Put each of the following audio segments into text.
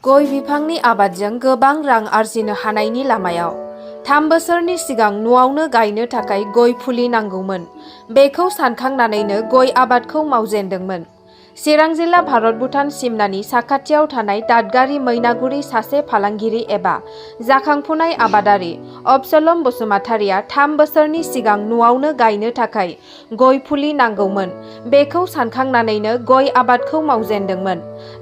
गय बिफांनि आबादजों गोबां रां आर्जिनो हानायनि लामायाव 3 बोसोरनि सिगां न'आवनो गायनो थाखाय गय फुलि नांगौमोन। बेखौ सानखांनानैनो गय आबादखौ मावजेनदोंमोन। चिरां जिल्ला भारत-भुटान सिमनानि साखाथियाव थानाय दादगारि मैनागुरि सासे फालांगिरि एबा जाखांफुनाय आबादारि अबसलम बसुमतारिया 3 बोसोरनि सिगां न'आवनो गायनो थाखाय गय फुलि नांगौमोन। बेखौ सानखांनानैनो गय आबादखौ मावजेनदोंमोन।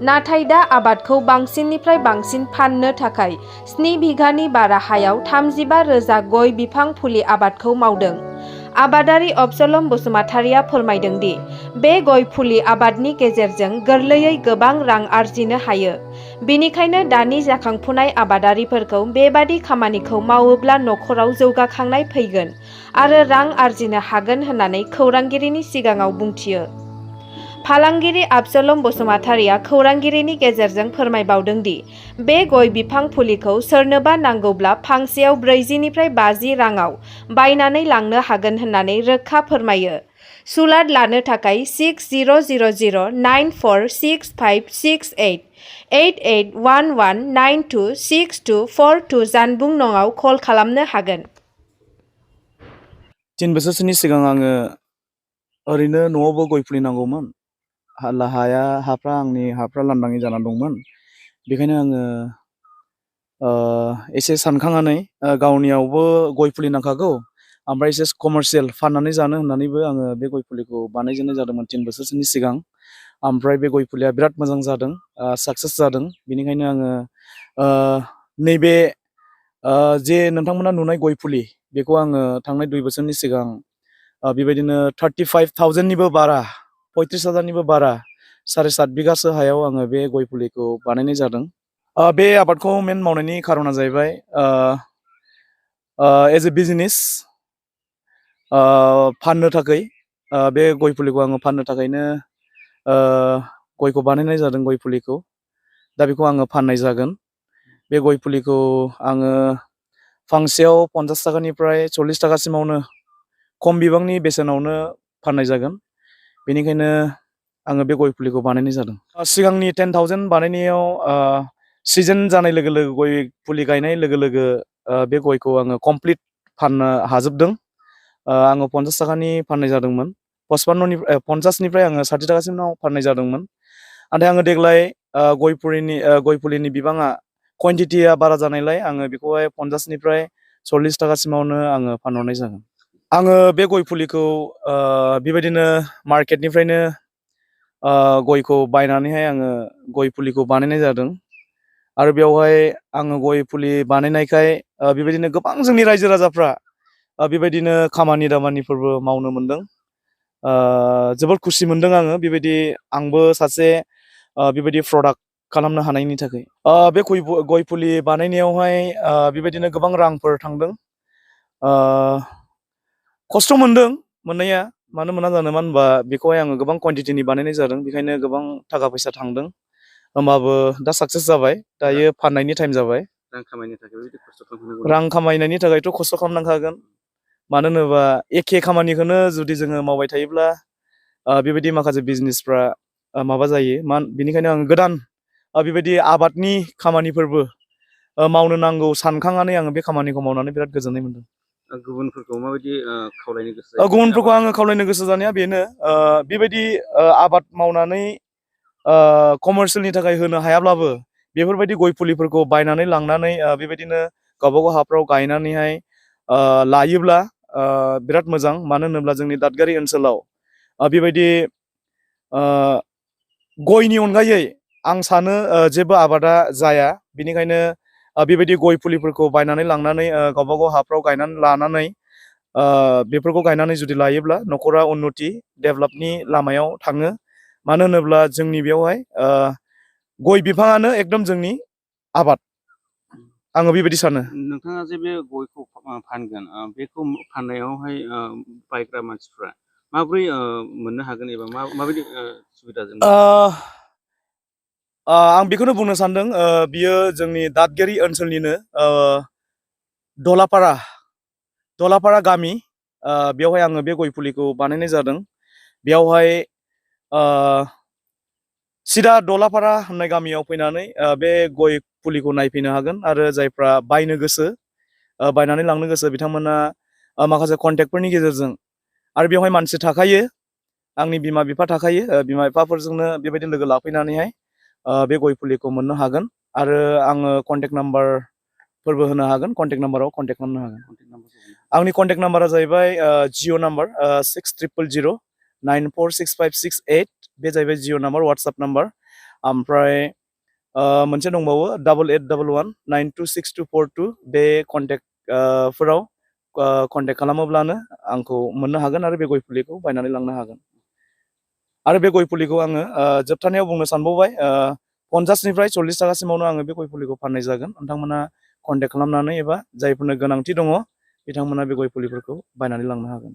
नाथाय दा आबादखौ बांसिननिफ्राय बांसिन फाननो थाखाय 7 बिघानि बारा हायाव 35,000 गय बिफां फुलि आबादखौ मावदों। आबादारि अबसलम बसुमतारिया फोरमायदों दि बे गय फुलि आबादनि गेजेरजों गोरलैयै गोबां रां आर्जिनो हायो। बेनिखायनो दानि जाखांफुनाय आबादारिफोरखौ बेबादि खामानिखौ मावोब्ला नखराव जौगाखांनाय फैगोन आरो रां आर्जिनो हागोन होननानै खौरांगिरिनि सिगाङाव बुंथियो। फालांगिरि अबसलम बसुमतारिया खौरांगिरिनि गेजेरजों फोरमायबावदों दि बे गय बिफां फुलिखौ सोरनोबा नांगौब्ला फांसेयाव 40 निफ्राय 50 राङाव बायनानै लांनो हागोन होननानै रोखा फोरमायो। सुलाद लानो थाखाय 6009465688 8811926242 जानबुं नङाव कल खालामनो हागोन। 3 बोसोरसोनि सिगां आङो ओरैनो न'आवबो गय फुलि नांगौमोन। हाफ्रा आंनि हाफ्रा लांदाङै जाना दंमोन। बेखायनो आङो एसे सानखांनानै गावनियावबो गय फुलि नांखागौ, ओमफ्राय एसे कमार्शियेल फाननानै जानो होननानैबो आङो बे गय फुलिखौ बानायजेननाय जादोंमोन 3 बोसोरसोनि सिगां। ओमफ्राय बे गय फुलिया बिराद मोजां जादों, साक्सेस जादों। बेनिखायनो आङो नैबे जे नोंथांमोना नुनाय गय फुलि बेखौ आङो थांनाय 2 बोसोरनि सिगां बेबायदिनो 35,000निबो बारा, 35,000निबो बारा 7.5 बिगासो हायाव आङो बे गय फुलिखौ बानायनाय जादों। बे आबादखौ मेन मावनायनि खारना जाहैबाय एज ए बिजनेस फाननो थाखाय। बे गय फुलिखौ आङो फाननो थाखायनो गयखौ बानायनाय जादों। गय फुलिखौ दा बेखौ आङो फाननाय जागोन। बे गय फुलिखौ आङो फांसेयाव 50 थाखानिफ्राय 40 थाखासिमावनो खम बिबांनि बेसेनावनो फाननाय जागोन। बेनिखायनो आङो बे गय फुलिखौ बानायनाय जादों। सिगांनि 10,000 बानायनायाव सिजन जानाय लोगो लोगो गय फुलि गायनाय लोगो लोगो बे गयखौ आङो कमप्लिट फाननो हाजोबदों। आङो 50 थाखानि फाननाय जादोंमोन। 50निफ्राय आङो 60 थाखासिमाव फाननाय जादोंमोन। नाथाय आङो देग्लाय गय फुलिनि बिबाङा कुवान्टिटिया बारा जानायलाय आङो बेखौहाय 50निफ्राय 40 थाखासिमावनो आङो फानहरनाय जागोन। आङो बे गय फुलिखौ बेबायदिनो मार्केटनिफ्रायनो गयखौ बायनानैहाय आङो गय फुलिखौ बानायनाय जादों। आरो बेवहाय आङो गय फुलि बानायनायखाय बेबायदिनो गोबां जोंनि रायजो राजाफ्रा बेबायदिनो खामानि दामानिफोरबो मावनो मोनदों। जोबोद खुसि मोनदों आङो, बेबायदि आंबो सासे बेबायदि प्रडाक्ट खालामनो हानायनि थाखाय। बे गय फुलि बानायनायावहाय बेबायदिनो गोबां रांफोर थांदों। खस्थ' मोनदों मोननाया, मानो मोना जानो, मानो होनबा बेखौहाय आङो गोबां कुवान्टिटिनि बानायनाय जादों। बेखायनो गोबां थाखा फैसा थांदों। होमबाबो दा साक्सेस जाबाय। दायो फाननायनि टाइम जाबाय। रां खामायनो थाखाय बेबायदि खस्थ' खालामनांगौ। रां खामायनायनि थाखायथ' खस्थ' खालामनांखागोन। मानो होनोबा एखे खामानिखौनो जुदि जोङो मावबाय थायोब्ला बेबायदि माखासे बिजनेसफ्रा माबा जायो। बेनिखायनो आङो गोदान बेबायदि आबादनि खामानिफोरबो मावनो नांगौ सानखांनानै आङो बे खामानिखौ मावनानै बिराद गोजोननाय मोनदों। गुबुनफोरखौ माबायदि खावलायनो गोसो जायो? गुबुनफोरखौ आङो खावलायनो गोसो जानाया बेनो, बेबायदि आबाद मावनानै कमार्शियेलनि थाखाय होनो हायाब्लाबो बेफोरबायदि गय फुलिफोरखौ बायनानै लांनानै बेबायदिनो गावबागाव हाफ्राव गायनानैहाय लायोब्ला बिराद मोजां। मानो होनोब्ला जोंनि दादगारि ओनसोलाव बेबायदि गयनि अनगायै आं सानो जेबो आबादा जाया। बेनिखायनो बेबायदि गय फुलिफोरखौ बायनानै लांनानै गावबागाव हाफ्राव गायनानै लानानै बेफोरखौ गायनानै जुदि लायोब्ला न'खरा उन्नति डेभेलपनि लामायाव थाङो। मानो होनोब्ला जोंनि बेयावहाय गय बिफाङानो एकदम जोंनि आबाद, आङो बेबायदि सानो। नोंथाङा जे बे गयखौ फानगोन, बेखौ फाननायावहाय बायग्रा मानसिफ्रा माबोरै मोननो हागोन एबा माबायदि सुबिदाजों? आं बेखौनो बुंनो सानदों, बियो जोंनि दादगारि ओनसोलनिनो दलापारा गामि, बेवहाय आङो बे गय फुलिखौ बानायनाय जादों। बेयावहाय सिदा दलापारा होननाय गामियाव फैनानै बे गय फुलिखौ नायफैनो हागोन आरो जायफ्रा बायनो गोसो बायनानै लांनो गोसो बिथांमोना माखासे कन्टेक्टफोरनि गेजेरजों आरो बेवहाय मानसि थाखायो आंनि बिमा बिफा थाखायो बिमा बिफाफोरजोंनो बेबायदि लोगो लाफैनानैहाय बे गय फुलिखौ मोननो हागोन आरो आङो कन्टेक्ट नाम्बारफोरबो होनो हागोन कन्टेक्ट नाम्बाराव कन्टेक्ट खालामनो हागोन आंनि कन्टेक्ट नाम्बारा जाहैबाय जिअ नाम्बार 6000094656 बे जाहैबाय जिअ नाम्बार वाट्सएप नाम्बार ओमफ्राय मोनसे दंबावो 8811926242 बे कन्टेक्ट फोराव कन्टेक्ट खालामोब्लानो आंखौ मोननो हागोन आरो बे गय फुलिखौ बायनानै लांनो हागोन आरो बे गय फुलिखौ आङो जोबथारनायाव बुंनो सानबावबाय 50निफ्राय 40 थाखासिमावनो आङो बे गय फुलिखौ फाननाय जागोन नोंथांमोना कन्टेक्ट खालामनानै एबा जायफोरनो गोनांथि दङ बिथांमोना बे गय फुलिफोरखौ बायनानै लांनो हागोन